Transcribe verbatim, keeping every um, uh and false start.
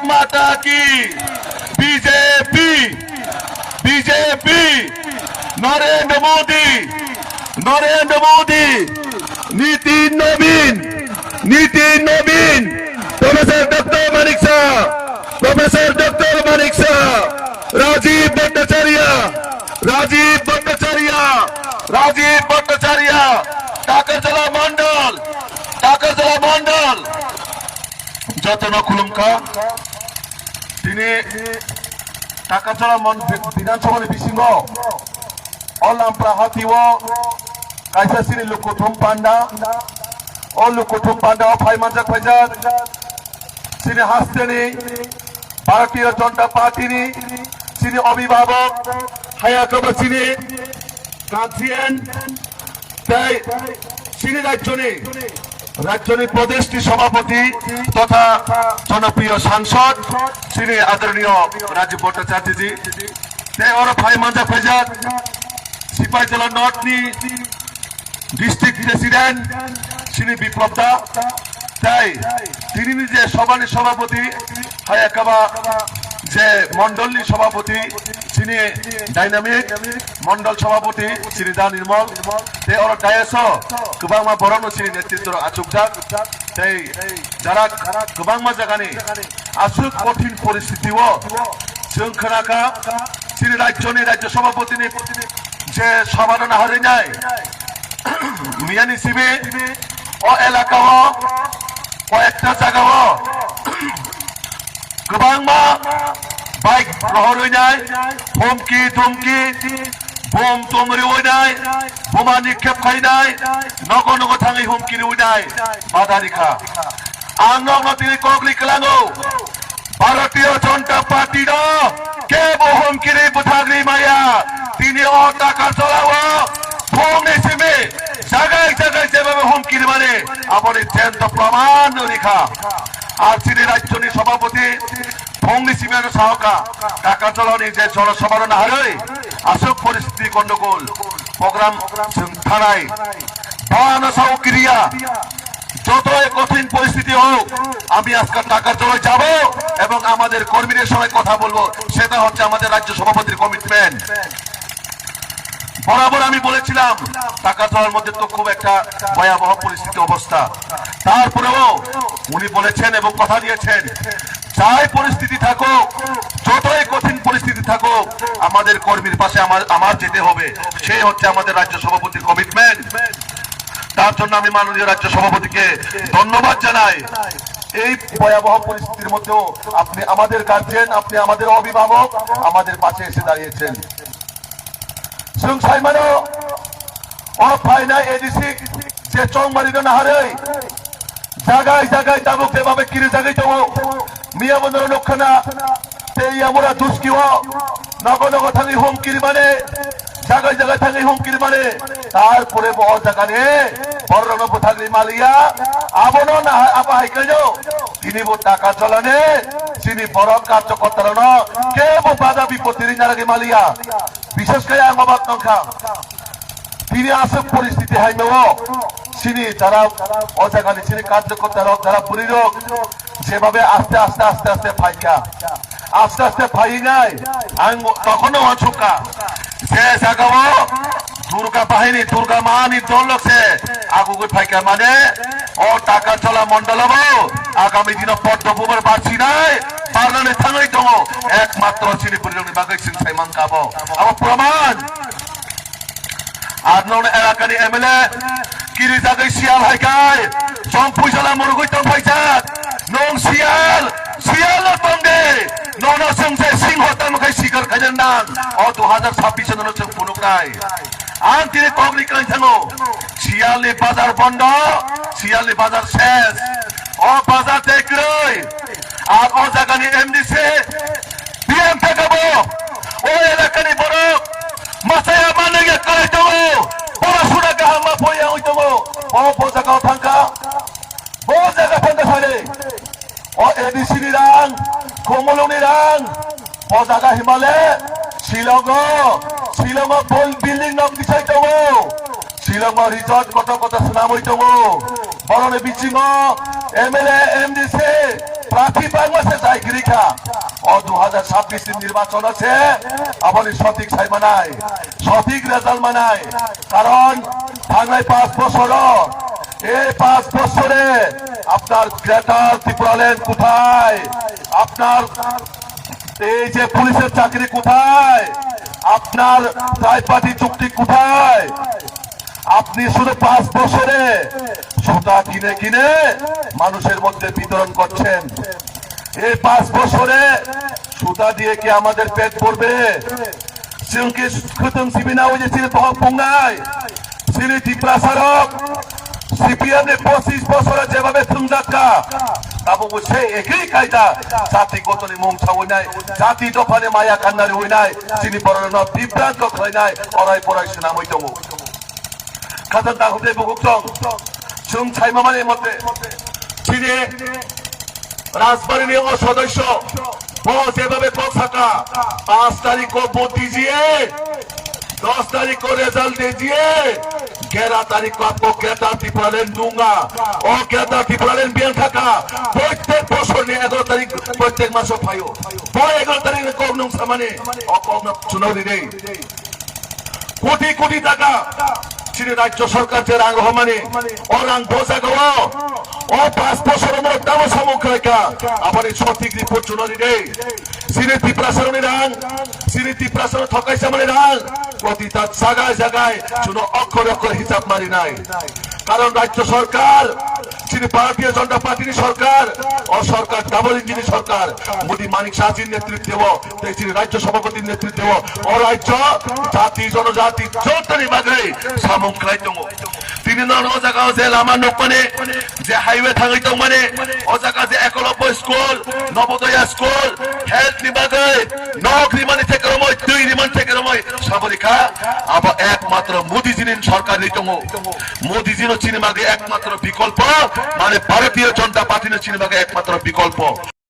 Mata ki, B J P, B J P, Narendra Modi, Narendra Modi, Nitin Nobin, Nitin Nobin, Professor Doctor Manik Saha, Professor Doctor Manik Saha, Rajiv Bhattacharya, Rajiv Bhattacharya, Rajiv Bhattacharya, Takarjala Mandal, Takarjala Mandal, jotono khulumkha. Tini Takarjala Mon-, Bidhan Sabha ni bisingo o Lampra Hati o kaisa chini lukuthum panda, o lukuthum panda o phai manjak phaijak chini hasteni Bharatiya Janata Party ni chini obhibhabok, haya kabo chini guardian, tei chini rajyoni, rajyoni pradeshni sabhapati totha jonopriyo sangsod chini adoroniyo Rajiv Bhattacharya ji, tei oro phai manjak phaijak Sipaijala North ni district president chini Biplop da, tei tinini je sabhani sabhapati, haya kabo je mondolni sabhapati chini dynamic mondol sabhapati chini Da Nirmal, tei oro dais o kwbangma borokno chini netritwo achukjak, tei jara kwbangma jagani aswk kothin poristiti o chwng khnakha, chini rajyoni rajya sabhapatini je sabhano naharwi nai, miyani simi o elaka o, o ekta jaga o kwbangma bike rohorwi nai, humki dhumki, bom tom riwi nai, boma nikhep khai nai, nogo nogo thangwi humki riwi nai, badari kha. Ang nokno tini kokri kwlango. Bharatiya Janata Party no kebo humkiri bwthagri maya. Tini o Takarjala o phungni simi jagai jagai jeba humkiri mani aboni jento praman no rikha. Ar chini rajyoni sabhapati phungni simi ano sahoka Takarjala ni je jono sabha no naharwi aswk poristiti gondogol program chwng thanai. Bano sao kiriya. যতই কঠিন পরিস্থিতি হোক, আমি আজকে টাকার জন্য যাব এবং আমাদের কর্মীদের সঙ্গে কথা বলবো। সেটা হচ্ছে আমাদের রাজ্য সভাপতির কমিটমেন্ট। বরাবর আমি বলেছিলাম, টাকার জলের মধ্যে তো খুব একটা ভয়াবহ পরিস্থিতি অবস্থা, তারপরেও উনি বলেছেন এবং কথা দিয়েছেন, যাই পরিস্থিতি থাকুক, যতই কঠিন পরিস্থিতি থাকুক, আমাদের কর্মীর পাশে আমার, আমার যেতে হবে। সেই হচ্ছে আমাদের রাজ্য সভাপতির কমিটমেন্ট। তার জন্য আমি মাননীয় রাজ্য সভাপতিকে ধন্যবাদ জানাই। এই ভয়াবহ পরিস্থিতির মধ্যেও আপনি আমাদের গার্জিয়ান, আপনি আমাদের অভিভাবক, আমাদের পাশে এসে দাঁড়িয়েছেন। Chwng sai mano, o phainai A D C je chongmari no naharwi jagai jagai tabuk je babe kiri jagwi tongo. Miya bo norok nukha na, tei yamura duski o nogo nogo thangwi hum kiri mane, jagai jagai thangwi hum kiri mane. Tarpore bo o jaga ni borok no bwthagwi maliya, abono na abo hai khe no tini bo taka cholani chini borok karchokottarano kebo bada bipoti ri naragwi maliya. Bishes khe ang obak tongkha. Tini aswk poristiti hai meo chini jara o jagani chini karjokottarok, jara bwrwirok jebabe aste aste aste aste phaikha. Aste aste phainai ang tokhono uansukha. Je jagao Durga bahini, Durga mahani dol lok se agugwi phaikha mane o Takarjala mondolo bo agami dino Poddo Bubar barsinai barnani thangwi tongo. Ekmatro chini bwrwirokni bagwi chwng sai mankha bo. Abo praman. Ar nong elakani M L A kiri jagwi siyal hai kai, chong puisala murugwi tong phaijak. Nong siyal, siyal no tong de. Nono chwng je singho tamo khai sikar khaina nang. O dui hajar chhabbish nono chwng phunuknai. Ang tini kokni kwlai thango. Siyalni bazar bondo, siyalni bazar ses. O bazar tei kwrwi. Ar o jagani M D C, P M thaka bo, o elakani borok, masaya manwi ya kwlai tongo, borok suna kaham ma poi ya oi tongo, o bo jagao thangkha, bo jaga thangkha sale, o A D C ni rang, Komolong ni rang, bo jaga himale, Shillongo, Shillongo bol building nok tisai tongo, Shillongo resort koto koto swnamwi tongo, boroni bisingo M L A, M D C, প্রার্থী বাংলাদেশে যাই গিরিখা। ও দু হাজার ছাব্বিশ নির্বাচন আছে, আপনি সঠিক সাই মানাই, সঠিক রেজাল্ট মানাই। কারণ থাংনাই পাঁচ বছর, এই পাঁচ বছরে আপনার গ্রেটার ত্রিপুরাল্যান্ড কোথায়? আপনার এই যে পুলিশের চাকরি কোথায়? আপনার ট্রাইপার্টি চুক্তি কোথায়? আপনি শুধু পাঁচ বছরে সুতা কিনে কিনে মানুষের মধ্যে বিতরণ করছেন। এই পাঁচ বছরে সুতা দিয়ে কি আমাদের পেট ভরবে? Singki khutung sibina uji sini pohok pungnai. Sini Tiprasarok, C P M ni পঁচিশ বছরে যেভাবে থুংজাক্কা, তাবো সেই একই কায়দা জাতিগতনি mung sawi nai, jati dophani maya khanna riwi nai, sini bororokno bibranto khlai nai, orai porai swnamwi tongo. Khasan ta hwdai bukuk tong, chwng saimamani mote, sini রাজবাড়ির ও সদস্য, ও যেভাবে কথা, পাঁচ তারিখ को वोट दीजिए, दस तारीख को रिजल्ट दीजिए, ग्यारह तारीख को आपको ग्रेटर टिप्रालैंड दूंगा। ও গ্রেটার টিপ্রাল্যান্ড বিয়ান থাকা, প্রত্যেক বছর নিয়ে এগারো তারিখ প্রত্যেক মাসে পাইও। ও এগারো তারিখ কম নং সামানে, ও কম নং শুনাও রে। কোটি কোটি টাকা, chini রাজ্য সরকার যে রাং রহমানি, ও রাং বোঝা গো, ও পাঁচ বছর মধ্যে দাম সমুখ রেখা, আবার এই সঠিক রিপোর্ট শুনানি নেই। Sini Tiprasarokni rang, sini Tiprasarok thokai samani rang, প্রতিটা জায়গায় জায়গায় শুনো অক্ষরে অক্ষরে হিসাব মারি নাই। কারণ রাজ্য সরকার, chini ভারতীয় জনতা পার্টির সরকার, ও সরকার ডাবল ইঞ্জিন সরকার, মোদী মানিক সাহাজির নেতৃত্বে, তাই chini রাজ্য সভাপতির নেতৃত্বে, ও রাজ্য জাতি জনজাতি যতনি বাগৈ samung khlai tongo. Tini no o jaga o je lama nukmani, je highway thangwi tongmani, o jaga je Ekolobya school, Nobodoya school, health ni bagwi, nok rimani thekromoi, twi rimani thekromoi, saboni kha, abo ekmatro Modiji ni sorkar ni tongo. Modiji no chini bagwi ekmatro bikolpo, mane Bharatiya Janata Party no chini bagwi ekmatro bikolpo.